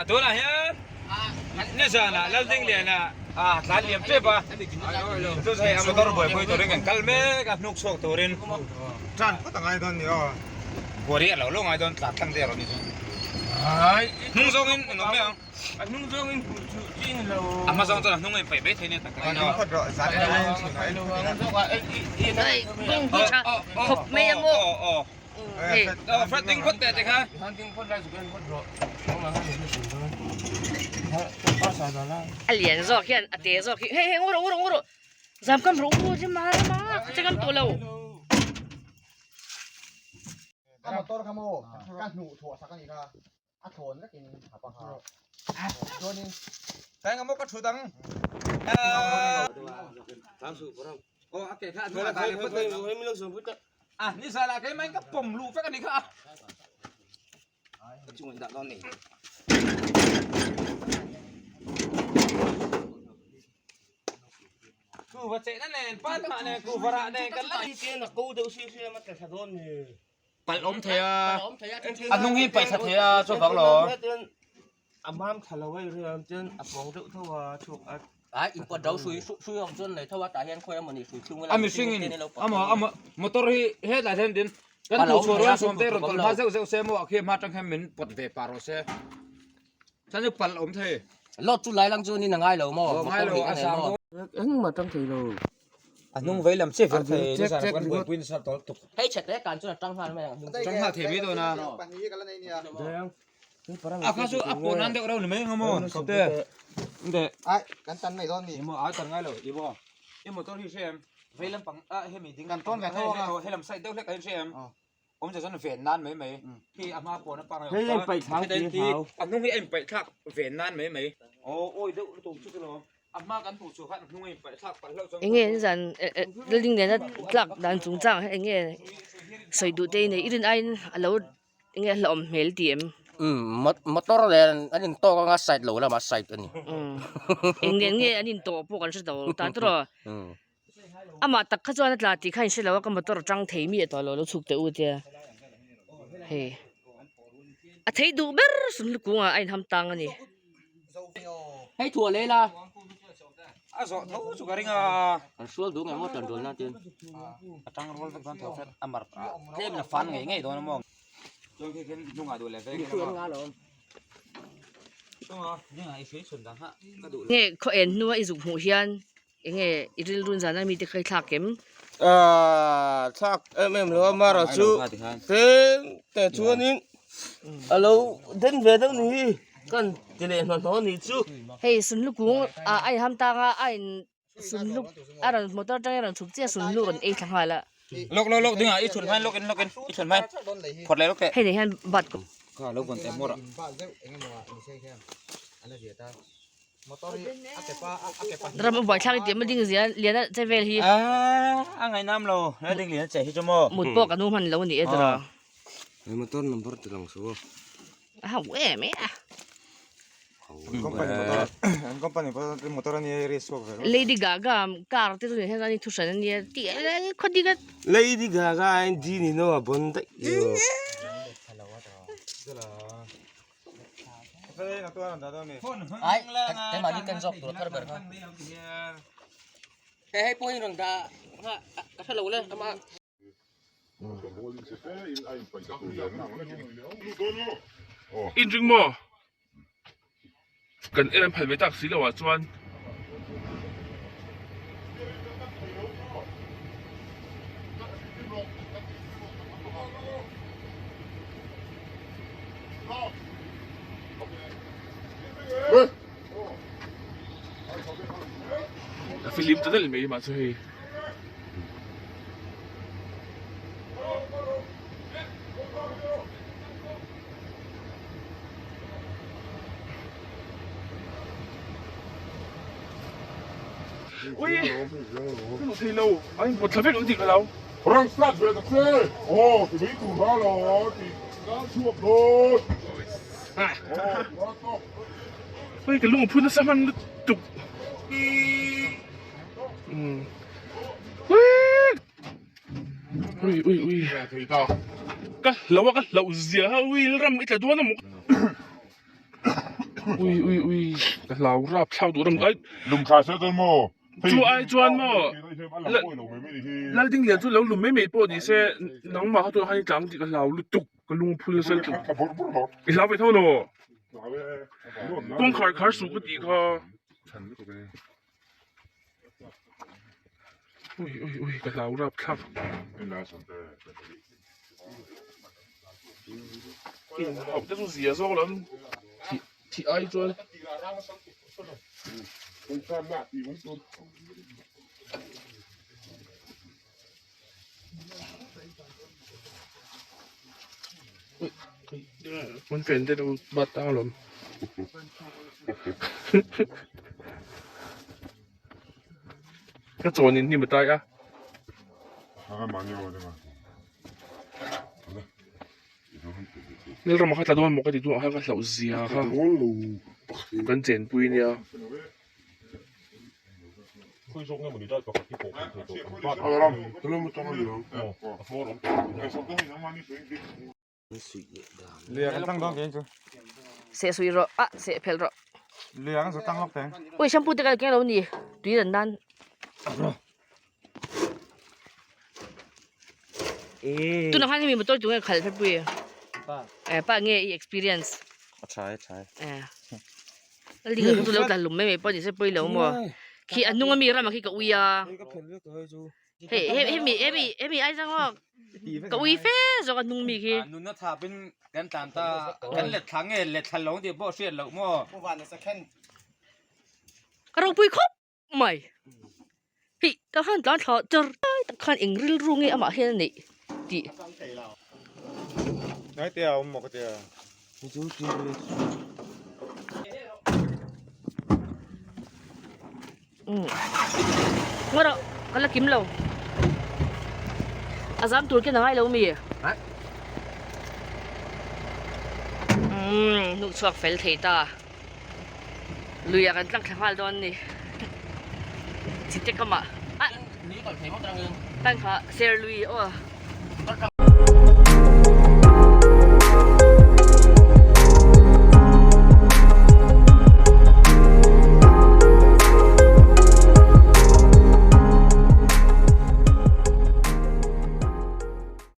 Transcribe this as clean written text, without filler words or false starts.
Tunah hian nizanah Laldingliana a tlan liam tep a, chu hei a motor buaipui turin kan kal mek a, hnuk chhuak turin. Tan phawt a ngai dawn ni aw. Buari a lo lo ngai dawn tlan tlang der a ni chu. Hnung zawngin an awm mai ang. A hnung zawngin hmuh chu chi ni lo. A hma zawng chuan a hnung a inpaih mai thei nia tak tak a ni. Hnung phawt rawh, zan en a thin a en phawt ila. Hei kawng hi tha khawp mai a maw. Hei. Fred ding phawt teh tikha. A lian zawk hian a te zawk hi hei hei ngu rawh ngu rawh ngu rawh zam kam rawh u rema rema ka che ngam tawh lo. Ka motor kha maw ka hnuh chhuah sak a nih kha. A thlawn vekin a pa kha. Chuanin. Ka engemaw ka thut ang. A ni zan ah keimah in ka pawm luh vek a ni kha. Ka chung in dah dawn ni. Kuva chehna nen, panhnah nen, kuva rah nen kan la. Palh awm thei a, a hnung hi paih thla thei a chuvang lo. A mam thla lo a iriam chuan a pawng deuh tho a chhuak a. Ai in pawt ro hrui hrui awm chuan nei tho a tah hian khawi amawni hrui thlung A mihring in amaw amaw motor hi hetlai hian din kan hmuh chhuah rual sawm te rawn tawlh hma zeuh zeuh se maw a khi hma atang hian min pawt ve pah rawh se. Chuan chu palh awm thei. Lot chu lai lang chu nin a ngai lo maw ngai lo a sang dawn. Engmah tang thei lo. A hnung vei lam chiah viau thei nizan kan buaipui nasa tawlh tuk. Hei chhe te kan chuan a tang nghal mai ang. Tang nghal thei mai dawn a. A kha chu a pawh nan deuh reuh ni mai ang maw te. Inde. Ai kan tan mai dawn mi. Emaw ai tan ngai lo emaw. I motor hi hre em? Vei lam pang a hemi ding kan tawn ve tho ang a. He lam side deuh hlek a in hre em? Awmzia chuan ven nan mai mai. Khi a hma pawn a pangai awm Hei a inpaih thlak ti hau. A hnung hi a inpaih thlak ven nan mai mai. Aw awi deuh lutuk chu chu lo. A hma kan hmuh chu khan a hnung a inpaih thlak palh hlauh chuan. Enge nizan building nena tlak dan chungchang hi enge sawi duh te i nei i rin aiin a lo enge a hlauhawm hmel ti em? Umm motor nen an intawk anga side lo lamah side a ni. Umm eng nen nge an intawh pawh kan hre tawh lo ta tawh. Amah tak kha chuan a tla tih kha in hre lo a ka motor a tang thei mi a tawh lo lo chhuk teh u tia hei a thei duh ber sunhlu kungah a inham tang a ni. Hei thuah leh la. A zawh tho chu ka ring a. Kan hrual duh ngei maw tan rual na tin. A tang rual vek dawn tho fat a mar tlem in a fan ngei ngei dawn a maw. Chuan khi khin hnungah duh leh vek ila maw. Chunga dingah i hrui chhun dang ha ka duh lo. Nge khaw en hnua i zuk hmuh hian Enge i rilrun zana mite kha i thlak em? Aaa thlak em em lo a mara chu tlem te chuanin a lo den ve deuh ni hi kan ti leh hnahnawh a nih chu. Hei sunhlu kung ah a inham tang a, a in sunhlu a rawn motor atangin a rawn chhuk chiah sunhlu rawn ei thla nghal a. Lawk lawk lawk dingah i chhun hmain lawk in lawk in i chhun hmain phawt leh lawk teh. Hei nei hian bat Kha lo vawn teh hmawr ah. Ram a buaithlak i tih a ding zia lian a che vel hi. A ngaihnam lo a ding lian a che hi chu maw. Mut pawh kan hmu hman lo a ni e tawrh a. He motor number ti lang suh. A hau em e a. Company motor an company motor a nia risk chhuak ve. Lady Gaga car te chu ni hian ani thu hran a nia tih khaw dik a. Lady Gaga in Genie no a bon daih. Ai keimahni kan zawk tur thar ber kha. Hei hei pawhin rawn dah kha ka hre lo le ama. Inring maw? Kan en an phal ve tak si lo ah chuan. A fihlim ta daih mai mahse hei. Ui ka duh thei lo a inpawt thla vek ang tih ka hlau. Rawn start ve ta che aw ti mai tur ha lo ti tan chhuak dawn aw ti tan tawk. Ui ka lung a phu nasa hman lutuk. Ui ui ui ka hlo a ka hloh zia kha ui ram i tla dawn a maw. Ui ui ui ka hlau rap thlak duh ram ai. Lum tha se chuan maw. Chu ai chuan maw Lalding lian chu lo lum mai mai pawh ni se nangmah kha tunah khan i tlang tih ka hlau lutuk ka lung phul nasa lutuk. I hlau ve tho lo. Kawngkhar khar suh ka tih kha. Ui ui ui ka hlau rap thlak. In hauh te chu zia zawk lam thih thih ai chuan. An fen te chu bat tang alawm. Ka chawn in hnim a tai a. Lalram kha tla dawn maw ka ti duh a ka hlauh zia kha kan chenpui nia. Seh suih rawh ah seh phelh rawh. Ui shampoo te ka keng lo ni tui dan nan. Tunah khan hemi motor chu nge khalh hlepui eh pa nge i experience. A tha e tha e. Eh. Lal ding chu lo tla hlum mai mai pawh ni se pawi lo maw. Khi a hnung ami ramah khi ka ui a. Hei hei hemi hemi hemi ai zang maw ka ui fe zawk a hnung mi khi. Nunna thapin kan tlan ta kan let thla nge let thla lo tih pawh hriat loh maw. Ka ropui khawp mai. Hei tah khan tlan thla char lai tak khan eng rilru nge amah hian a neih tih. Ngaw rawh ka la kim lo a zam tur khian a ngai lo mi umm hnuk chhuak fel thei ta lui ah kan tlang thla nghal dawn a ni chite kamah ah tan kha ser lui aw.